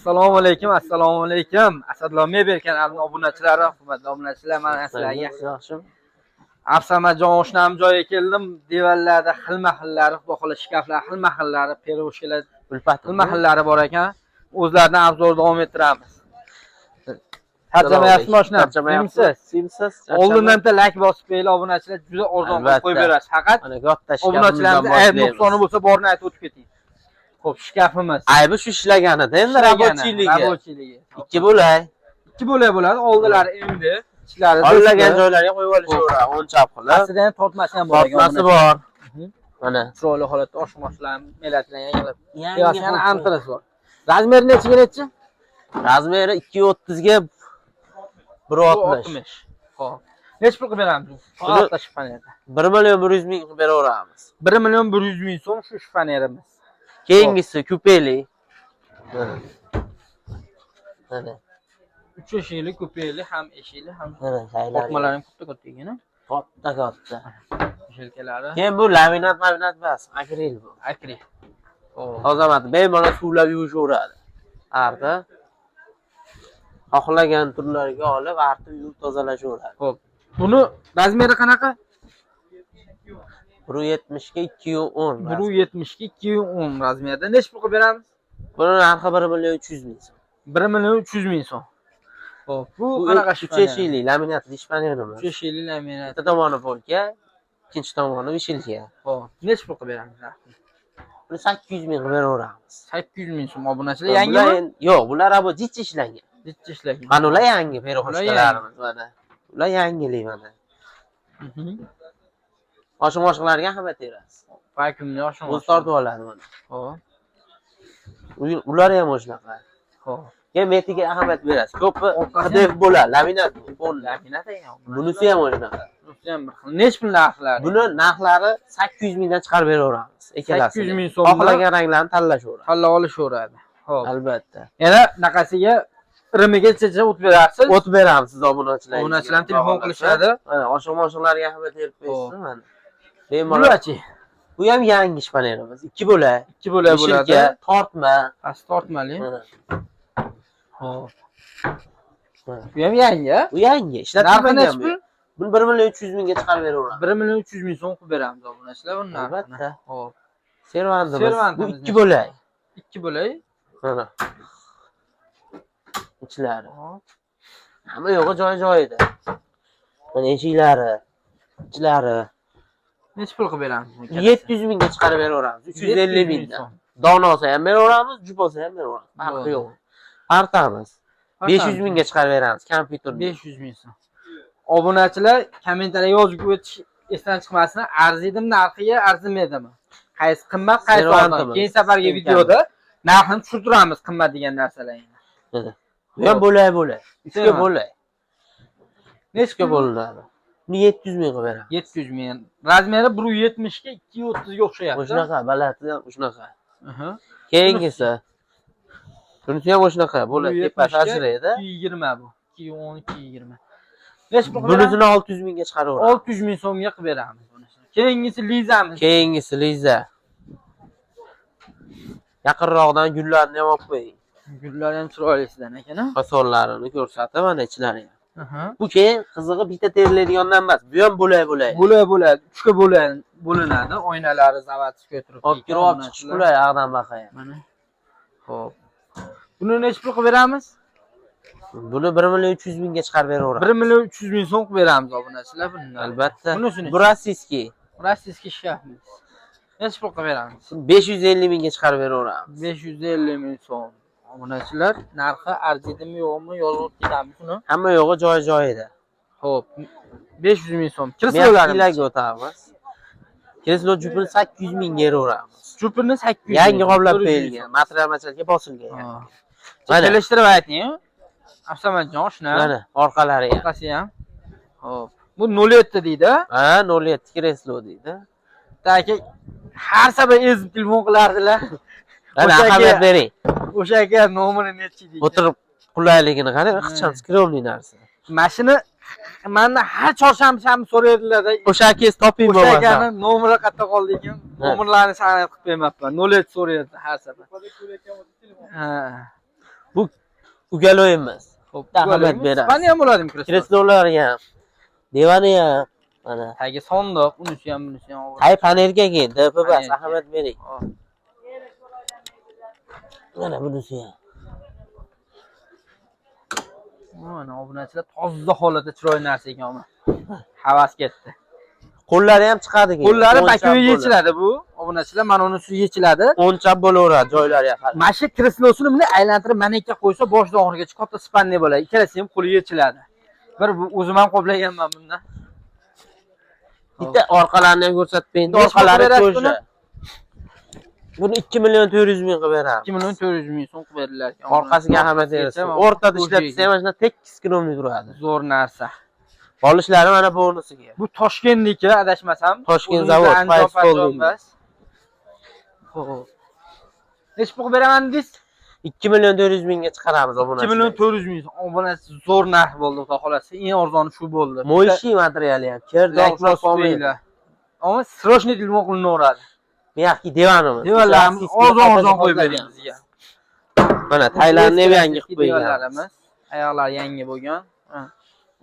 Assalomu alaykum, assalomu alaykum. Asadullo Mebel kanalining obunachilari, hurmatli obunachilar, mana sizlarga Yaxshimi? Afsamajon oshnam joyiga keldim. Divanlarda xilma-xillari, xudo xohlasa, shkaflar xilma-xillari, перевозка lar Ulfat xilma-xillari bor ekan. O'zlaridan обзор davom ettiramiz. Charchamayapsizmi, oshnam? Charchamayapsiz? Simsiz. Oldindan bitta layk bosib qo'yinglar, obunachilar, juda arzon qilib qo'yib Albatta. berasiz. Faqat Mana katta obunachilarimiz ayb nuqsoni bo'lsa, borini aytib o'tib keting. Xo'p, shkafimiz. Aybi shu ishlaganida endi рабочий ligi. Рабочий ligi. Ikki bo'lak. Ikki bo'lak bo'ladi. Oldilari endi, ichlari Xohlagan joylariga qo'yib olishaveradi, o'ng chap qilib. Aslida ham tortmasi ham bor ekan. Tortmasi bor. Mana. Chiroyli holatda osh-moshlar, melatlar yangilab. Yangi. Yana antresi bor. Размер i nechiga nechi? Размер i 2.30 ga 1.60. 60. Xo'p. Nechi pul qilib beramiz? Buni- Buni шифоньер. 1 million 100 ming qilib beraveramiz. 1 million 100 ming so'm shu шифоньер imiz. Keyingisi kupeli. Mana. Mana. 3 eshikli, kupeli, ham eshikli, ham Mana shaylar. tortmalari ham katta katta ekan. Katta katta. Вешалка lari. Keyin bu laminat laminat emas, akril bu. Akril. Xo'p. Tozamat, bemalol suvlab yuvishaveradi. Arta. Xohlagan turlariga olib, artib yuvib tozalashaveradi. Xo'p. Buni размер i qanaqa? 1.70 ga 2.10. 1.70 ga 2.10 размер da. Nechi pul qilib beramiz? Buni narxi 1 million 300 ming so'm. 1 million 300 ming so'm. Xo'p, bu Bu qanaqa 3 шифоньер? eshikli laminatli шифоньер imiz. 3 eshikli laminat. Bitta tomoni полка, ikkinchi tomoni вешалка. Xo'p, nechi pul qilib beramiz? Buni 800 ming qilib beraveramiz. 800 ming so'm, obunachilar, Bular yangimi? Yo'q, bular рабочий ishlangan. Necha ishlagan? Mana ular yangi переходка larimiz mana. Ular yangilik mana. Oshiq moshiqlarga ahamiyat berasiz. Vakuumli oshiq. O'zi tortib oladi mana. Xo'p. Ular ham shunaqa. Xo'p. Keyin metiga ahamiyat berasiz. Ko'pi Orqasi HDF bo'ladi, laminat bu, pol. Laminat ekan. Bunisi ham shunaqa. Bunisi ham bir xil. Nechi pul narxlari? Buni narxlari 800 mingdan chiqarib beraveramiz. Ikkalasini. 800 ming so'mdan. Xohlagan ranglarni tanlashaveradi. Tanlab olishaveradi. Xo'p. Albatta. Yana naqasiga irimigacha o't berasiz. O't beramiz siz obunachilarga. Obunachilar ham telefon qilishadi. Mana oshiq moshiqlarga ahamiyat berib qo'yasiz mana. Bemalol. Bularchi? Bu ham yangi шифоньер imiz. Ikki bo'lak. Ikki bo'lak bo'ladi. Вешалка, tortma. Past tortmali. Mana. Xo'p. Mana. Bu ham yangi, a? Bu yangi. Narxi Ishlatilmagan nechi bu. pul? Buni 1 million 300 mingga chiqarib beraveramiz. 1 million 300 ming so'm qilib beramiz, obunachilar, buni narxini. Albatta. Xo'p. Servantimiz. Bu Servantimiz ikki bo'lak. Ikki bo'lak. Mana. Ichlari. Xo'p. Hamma yo'g'i joy joyida. Mana eshiklari, ichlari. Nechi pul qilib beramiz buni ikkalasini? 700 mingga chiqarib beraveramiz. 350 700 ming mingdan. so'm. Dona olsa ham beraveramiz, jup olsa ham beraveramiz. Farqi Bo'ldi. yo'q. Partamiz. 500 mingga chiqarib beramiz kompyuterni. 500 ming so'm. Obunachilar, kommentariya yozib o'tish esdan chiqmasin. Arziydimi narxiga, arzimaydimi? Qaysi qimmat, qaysi arzon? Servantimiz. Keyin safargi videoda narxini tushirtiramiz qimmat degan narsalarni. Mana. Bu ham bo'lak bo'lak. Uchga Servant. bo'lak. Nechi Uchga pul? bo'linadi. Buni 700 ming qilib beramiz. 700 ming. Размер i 1.70 ga 2.30 ga o'xshayapti. Shunaqa, balati ham shunaqa. Keyingisi. Bunisi ham shunaqa bo'ladi. 1.70 Tepasi ga ajraydi. 2.20 bu. 2.10, 2.20. Nechi pul qilib beramiz? Bunisini 600 mingga chiqaraveramiz. 600 ming so'mga qilib beramiz buni. Keyingisi Lizamiz. Keyingisi Liza. Yaqinroqdan gullarni ham olib qo'ying. Gullar ham chiroylisidan ekan, a? Fasonlarini ko'rsatib, mana ichlari ham. Aha. Bu keyin qizig'i bitta terilaydigandan emas. Bu ham bo'lak bo'lak. Bo'lak bo'lak, uchga bo'lak bo'linadi. Oynalari заводской turibdi. Olib kirib olib chiqish qulay ag'dan baqaya. Mana. Xo'p. Buni nechi pul qilib beramiz? Buni 1 million 300 mingga chiqarib beraveramiz. 1 million 300 ming so'm qilib beramiz, obunachilar, buni. Albatta. Bunisini. Bu российский. Российский shkafimiz. Nechi pul qilib beramiz? 550 mingga chiqarib beraveramiz. 550 ming so'm. Obunachilar, narxi arziydimi yo'qmi yozib ketamiz uni. Hamma yo'g'i joy joyida. Xo'p. 500 ming so'm. Kreslolarimiz. Мягкий larga o'tamiz. Kreslo jupini 800 mingga beraveramiz. Jupini 800 Yangi ming. qoplab 400 ming qo'yilgan. so'm. Material materialga bosilgan. Ha. Mana. Kelishtirib ayting. Afsamatjon, shuna. Mana orqalari ham. Orqasi ham. Xo'p. Bu 0.7 deydi. Ha, 0.7 kreslo deydi. Aka har safar ezib telefon qilardilar. Mana O'sha aka- ahamiyat bering. O'sha aka nomini nechi deydi. O'tirib qulayligini qarang, ixcham, скромный narsa. Mashina mandan har chorshanba shanba so'raydilar. O'sha akangiz toping O'sha bo'lmasa. akani nomeri qayerda qoldi ekan? Nomerlarni sanab qilib qo'ymabman. 07 so'raydi har safar. Ha. Bu уголой emas. Xo'p, Ahamiyat beramiz. Спальный ham bo'ladimi kreslo? Kreslolari ham, divani ham, mana. Tagi sondiq, unisi ham, bunisi ham. Tay panelga keyin DP bas, Panelga. ahamiyat bering. Hop. Mana bunisi ham. Mana obunachilar, toza holatda chiroyli narsa ekan mana. Havas ketdi. Qo'llari ham chiqadi keyin. Qo'llari O'nchab bakoyi bo'ladi. yechiladi bu. Obunachilar, mana unisi yechiladi. O'nchab bo'laveradi joylari ham. Mana shu kreslosini bunday aylantirib manekka qo'ysa, boshidan oxirigacha katta спальный bo'ladi. Ikkalasi ham qo'li yechiladi. Bir bu o'zim ham qoplaganman bundan. Bitta orqalarini ham ko'rsatib bering. Nechi pul Orqalari berasiz ko'zi. buni? Buni 2 million 400 ming qilib beramiz. 2 million 400 ming so'm qilib berilar ekan. Orqasiga ahamiyat berasiz. O'rtada ishlatsa ham mana shunday tekis kinomli turadi. Zo'r narsa. Olishlari mana bonusiga. Bu Toshkentniki adashmasam. Toshkent O'zimizda zavod, Andijon Fayz Holding. emas. Xo'p. Nechi pul beraman dedingiz? 2 million 400 mingga chiqaramiz obunachilar. 2 million 400 ming so'm. Obunachi, zo'r narx bo'ldi, xudo xolasa. Eng arzoni shu bo'ldi. Моющий materiali ham, kir Like dog' qolmaydi. Ammo срочный telefon qilinaveradi. Mягкий divanimiz. Divanlarimiz arzon arzon qo'yib bering bizga. Mana taylarni ham yangi qilib qo'ygan. Divanlarimiz oyoqlari yangi bo'lgan. Ha.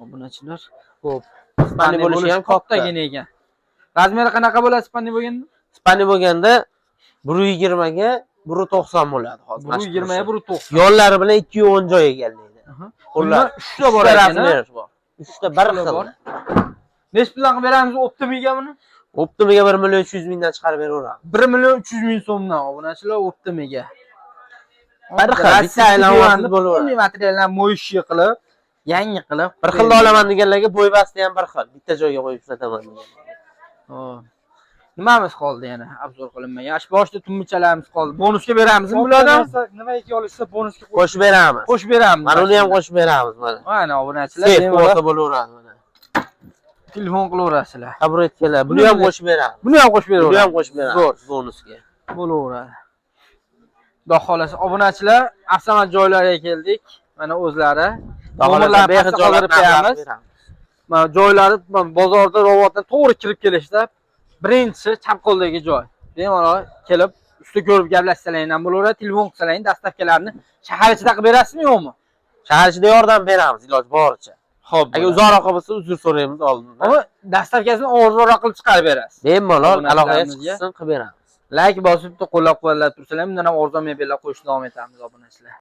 Obunachilar, xo'p. Спальный bo'lishi ham katta. Kattagina ekan. Размер i qanaqa bo'ladi спальный bo'lganda? Спальный bo'lganda 120 ga 190 bo'ladi hozir. 120 ga 190. Yo'llari bilan 210 joy egallaydi. Qo'llar Qo'llar 3 ta bor ekan. Размер bor. 3 ta bir Uchta xil. bor. Nechi puldan qilib beramiz оптом iga buni? Оптом iga 1 million 300 mingdan chiqarib beraveramiz. 1 million 300 ming so'mdan obunachilar оптом iga. Bir xil, bitta aylanvosiz bo'laveradi. Bunday materiallarni моющий qilib, yangi qilib. Bir xilda olaman deganlarga bo'ybasti ham bir xil. Bitta joyga qo'yib ishlataman degan. Hop. Nimamiz qoldi yana обзор qilinmagan? Shu boshida tumbichalarimiz qoldi. Bonusga beramizmi bulardan? Nimaiki olishsa bonusga Qo'shib beramiz. Qo'shib beramiz. Mana uni ham qo'shib beramiz mana. Mana obunachilar Sef bemalol bo'lsa bo'laveradi mana. telefon qilaverasizlar. Taburetkalar, buni ham qo'shib beramiz. Buni ham qo'shib Buni beraveramiz. ham qo'shib beramiz. Zo'r. Bonusga. Bo'laveradi. Xudo xolasa obunachilar, avtomat joylariga keldik. Mana o'zlari. Nomerlarni Behi pastda joylab qoldirib qo'yamiz. Mana joylari mana bozorda robotdan to'g'ri kirib kelishda birinchisi chap qo'ldagi joy. Bemalol kelib usti ko'rib gaplashsalaring ham bo'laveradi, telefon qilsalaring доставка larni shahar ichida qilib berasizmi yo'qmi? Shahar ichida yordam beramiz iloj boricha. Xo'p. Agar uzoqroq bo'lsa uzr so'raymiz oldindan. Ammo доставка sini ozroq qilib chiqarib berasiz. Bemalol aloqaga Obunachilarimizga. chiqsin qilib beramiz. Like bosib qo'llab-quvvatlab tursalar, bundan ham arzon mebellar qo'yishni davom etamiz obunachilar.